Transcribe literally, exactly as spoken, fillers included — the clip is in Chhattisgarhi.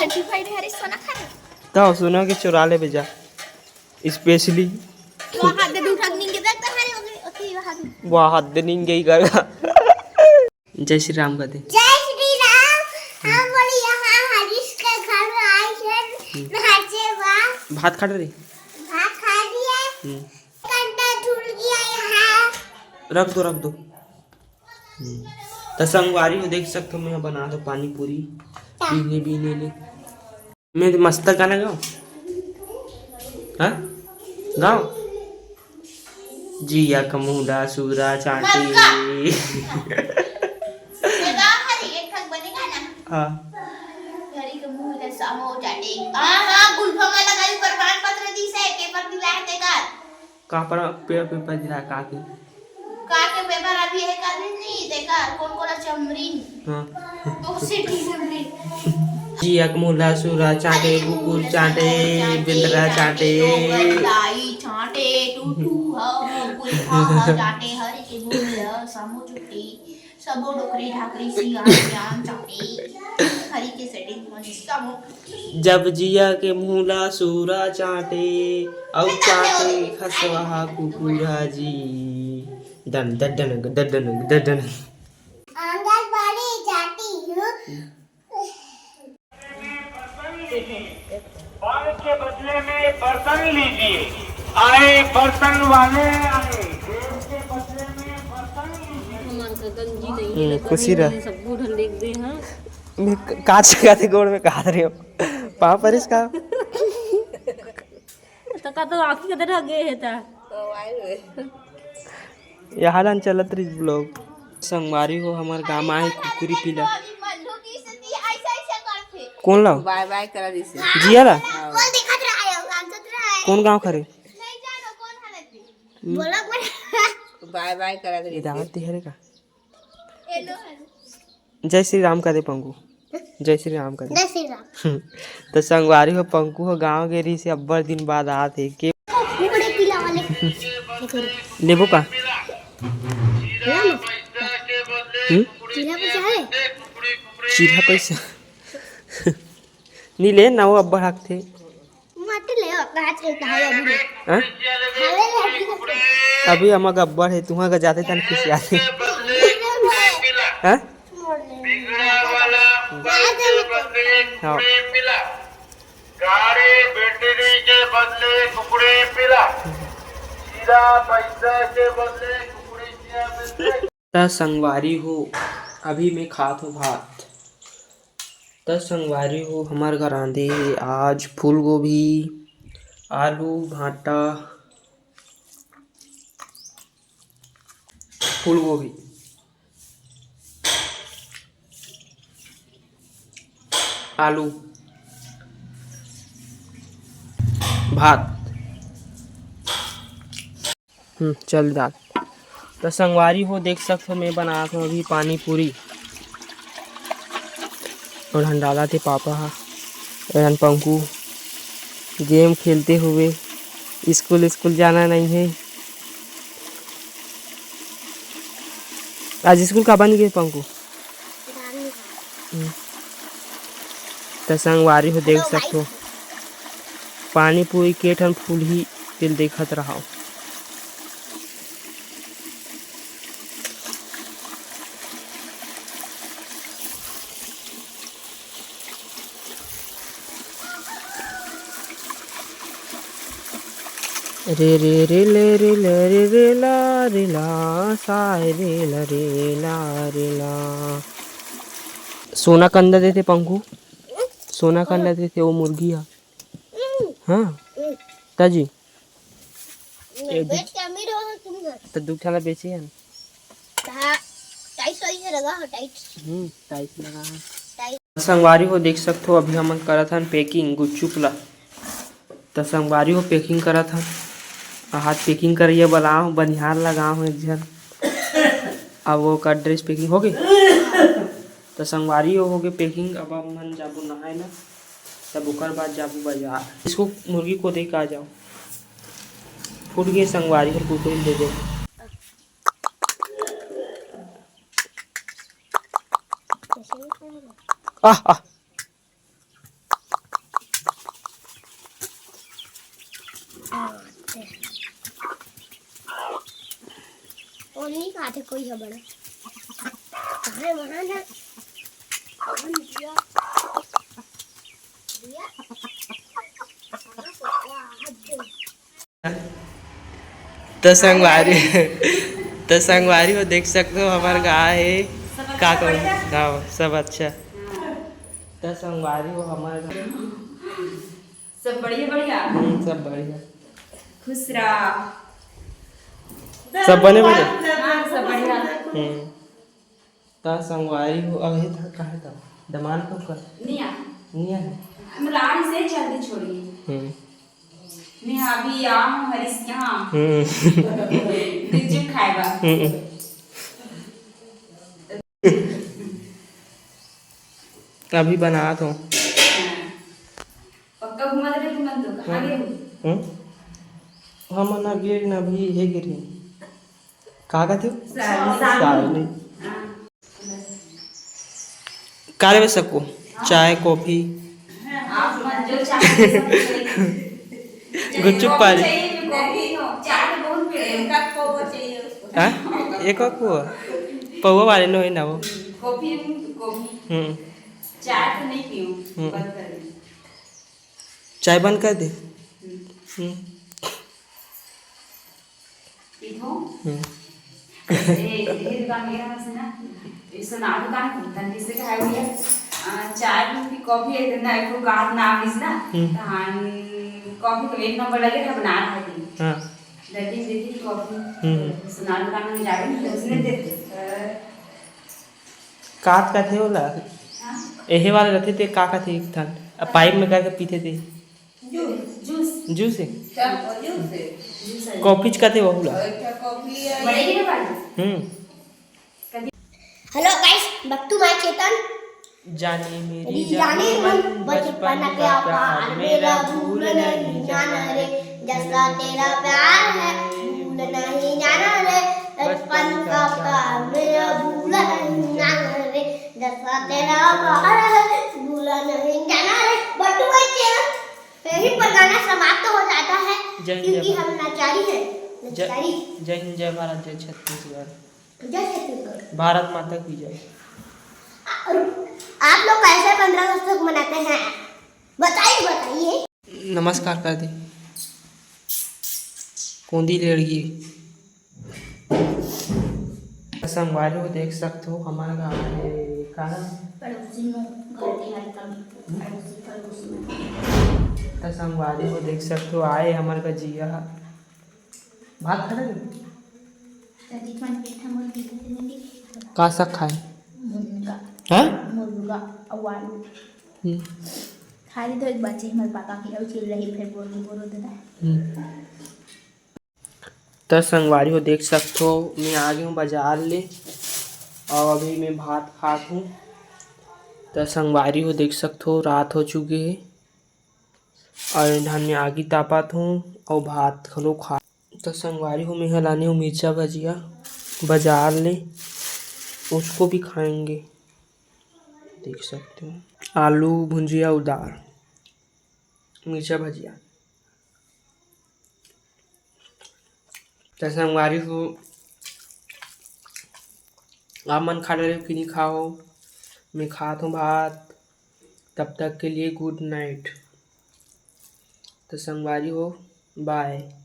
भाई रे, हरे सोना खा ले। तो सोना के चुरा ले बेजा, specially। वो हाथ दे, दू ठक निंगे देख तो हरे ओके, ओके, वो हाथ दे। वो हाथ दे निंगे ही करगा। जय श्री राम कर दे। जय श्री राम। हम बोले यहाँ हरीश के घर में आए हैं, हम्म। नहाचे बा। भात खा रही? भात खा लिया। हम्म। कंडा झूल गया यहाँ। रख दो, रख दो। हम्म। तो संगवारी हो देख सकते हो, मैं बना दो पानी पूरी। ता। पीने बीने ले। मैं तो मस्त गाना गाऊं? हाँ? गाओ। जिया कमूडा सूरा चांटी। ये गाँव हरी, एक ठक बने गाना। हाँ। हरी के मुंह ले सामो चाटे। हाँ, हाँ, गुल्फा वाला गाड़ी पर प्रमाण पत्र दी से, पेपर दिला है तेकर। का पर पे-, पेपर दिला का के? का के पेपर अभी है का नहीं, तेकर कौन कौन चमरी? हाँ। तो सिटी चमरी। जिया कमूडा सूरा चांटे, कुकुर चांटे, बेंदरा चांटे। दाई चांटे, टूटू हा, गुल्फा हा, चांटे, हरी के मुंह ले सामो चुट्टी। सबो डोकरी ढाकरी सियान सियान चाटे। हरी के setting म सबो। जब जिया के मुंह ला सूरा चाटे, अउ चाटे खसवा कुकुरा जी। दन दन दन दन दन। आंगनबाड़ी जाती हूँ। पानी के बदले में बर्तन लीजिए। आए बर्तन वाले आए। के बदले में बर्तन लीजिए। हम्म, खुशी रह। मैं क-, कांच का थे गोड़ में कहा रहे हो। पाँव परिस का? तो का तो आँखी के तरह गे हे ता। यहाँ लान चलत रही vlog। संगवारी हो, हमर गाँव आए कुकुरी पीला। कौन ला? बाय बाय करा दिसे। जिया ला? हाँ। कौन गाँव खरे? हम्म। बाय बाय करा दिसे। ये दावत दे हरे का? जय श्री राम का दे पंगू। जय श्री राम कर दे। जय श्री राम। तो संगवारी हो, पंकू हो गाँव गे रहिस हे, अब्बड़ दिन बाद आत हे। के कुकड़े पीला वाले। देखो रे। लेबो का? ले लो। हम्म? चीला पैसा है? चीला पैसा? नी ले ना, वो अब्बड़ हकथे। मत ले, आज के खाए अभी ले। हाँ? खाए ले अभी ले। अभी हम गब्बर है, तुहा का जाते तन खिसियाते। हाँ? हाँ। गाड़ी बैटरी के बदले कुकड़े पीला। चीला पैसा के बदले कुकड़ी जिया मिलते। त संगवारी हो, अभी मैं खात हो भात। त संगवारी हो, हमर घर रांधे हे आज फूलगोभी, आलू, भांटा, फूलगोभी, आलू, भात। हम्म, चल दाल। त संगवारी हो, देख सकथो, मैं बनात हूँ अभी पानी पूरी। और हंडाला थे पापा हा, एहन पंकू game खेलते हुए। स्कूल, स्कूल जाना नहीं है। आज स्कूल काबर नहीं गए पंकू? हम्म। त संगवारी हो, देख सकथो, पानी पूरी के ठन फूलही, तेल देखत रहो। रे रे रे ले रे ले रे रे ला रे ला, साय रे ला रे ला रे ला। सोना कंदा देथे पंकू, सोना कंदा देथे वो मुर्गी हा। हाँ, ताजी। ये दु-, बेच के अमीर हो तुम घर। तो दू ठन ला बेचे हन। हाँ, tight सही से लगा हो, tight। हम्म, tight लगा है। Tight। संगवारी हो, देख सकथो, अभी हमन करत हन packing गुपचुप ला। त संगवारी हो, packing करत हन। आ हाथ packing करइया बलाव, बनिहार लगाव एक झन। अब वो का dress packing हो गे। त संगवारी हो, हो गे packing। अब हमन जाबो नहाए ला, तब ओकर बाद जाबो बाजार। इसको मुर्गी को दे के आ जाओ। फूट गए संगवारी, हर कुकुर दे दे। आह, आह। बड़ा। कहाँ है, वहाँ ना। अभी दिया। दिया। त संगवारी, त संगवारी हो देख सकते हो, हमार गाय है। का कहूँ? हाँ, सब अच्छा। त संगवारी हो हमार गाय। सब बढ़िया, बढ़िया। हम्म, सब बढ़िया। खुश रहा। सब बने बढ़िया। हाँ, सब बढ़िया। हम्म। त संगवारी हो, अभी था, कहाँ था? दमान को कर। निया। निया है। हम लाड़ी से जल्दी छोड़ी। हम्म। मैं अभी आऊँ हरीश के यहाँ। हम्म। गुपचुप खाए बा। हम्म। अभी बनात हो। हाँ। पक्का घुमा दे तुमन तो, कहाँ गे हो? हम्म? हमन ह गे न अभी हे गे रही। का कथे? सालनी। सालनी। हाँ। का लेबे सको? चाय, कॉफी? आप मन जो चाहे, सब लेबे। गुपचुप कॉफी पानी। चाहिए, कॉफी हो। चाय तो बहुत पीते हैं। का कॉफी चाहिए उसको? हाँ? एक और को? पौवा वाले नो है ना वो? Coffee, coffee. हम्म। चाय तो नहीं पीऊँ, हम्म। बंद कर दी। चाय बंद कर दे। हम्म। हम्म। पीठो। हम्म। ए, ये दुकान में रहा से ना, ये सोनार दुकान है, तन किसे का है भैया? आ, चाय भी पी, कॉफी है, ना, एक ठो गाहक ना आविस ना, हम्म। तहान कॉफी तो एक नंबर लगे था, बना रहा है। हाँ। दर्जन देती कॉफी, हम्म। सोनार दुकान में जावे ना, तो उसने देते। कात कथे ओला? हाँ। एहे वाला रथे ते का कथे एक ठन? अब पाइप में करके पीथे ते। जूस। जूस। जूस है? क्या? जूस है। जूस है। कॉफी च कथे वहू ला। और एक ठा कॉफी है। बड़े ही ना पानी। हम्म। Hello guys, back to my channel। जाने मेरी जाने मन बचपन का प्यार मेरा भूल नहीं जाना रे। जैसा तेरा प्यार है भूल नहीं जाना रे। बचपन का प्यार मेरा भूल नहीं जाना रे। जैसा तेरा प्यार है भूल नहीं जाना रे। Back to my channel। यहीं पर गाना समाप्त हो जाता है। जय हिंद, क्योंकि जय भारत। हम लाचारी हैं। जय, लाचारी। जय हिंद, जय भारत, जय छत्तीसगढ़। जय छत्तीसगढ़। भारत माता की जय। और आप लोग कैसे पंद्रह अगस्त को मनाते हैं? बताइए, बताइए। नमस्कार कर दे। कोंदी लेड़गी। संगवारी हो देख सकत हो, हमर गाँव में का पड़ोसी नो घर के हल्का में पड़ोसी, पड़ोसी। त संगवारी हो देख सकत हो, आए हमर का जिया ह। भात खा ले? दादी मन पेट हमर पीछे से नहीं दिखे। का साग खाए? मुनगा। हाँ? मुनगा अउ आलू। हम्म। खाली तो एक बात चाहिए, हमर पापा की अउ चिल्लाही फिर बोल के बोलो दादा। हम्म। त संगवारी हो देख सकथो, मैं आ गे हूँ बाजार ले अउ अभी मैं भात खात हूँ। त संगवारी हो देख सकथो, रात हो चुके हे अउ ए ढान में आगी तापत हूँ अउ भात घलो खा। त संगवारी हो, मैं ह लाने हूँ मिर्चा भजिया बाजार ले, उसको भी खाएंगे। देख सकते हो, आलू भुंजिया अउ दाल, मिर्चा भजिया। त संगवारी हो, आप मन खा डरे हो कि नहीं खाओ, मैं खात हूँ भात। तब तक के लिए good night। त संगवारी हो, bye।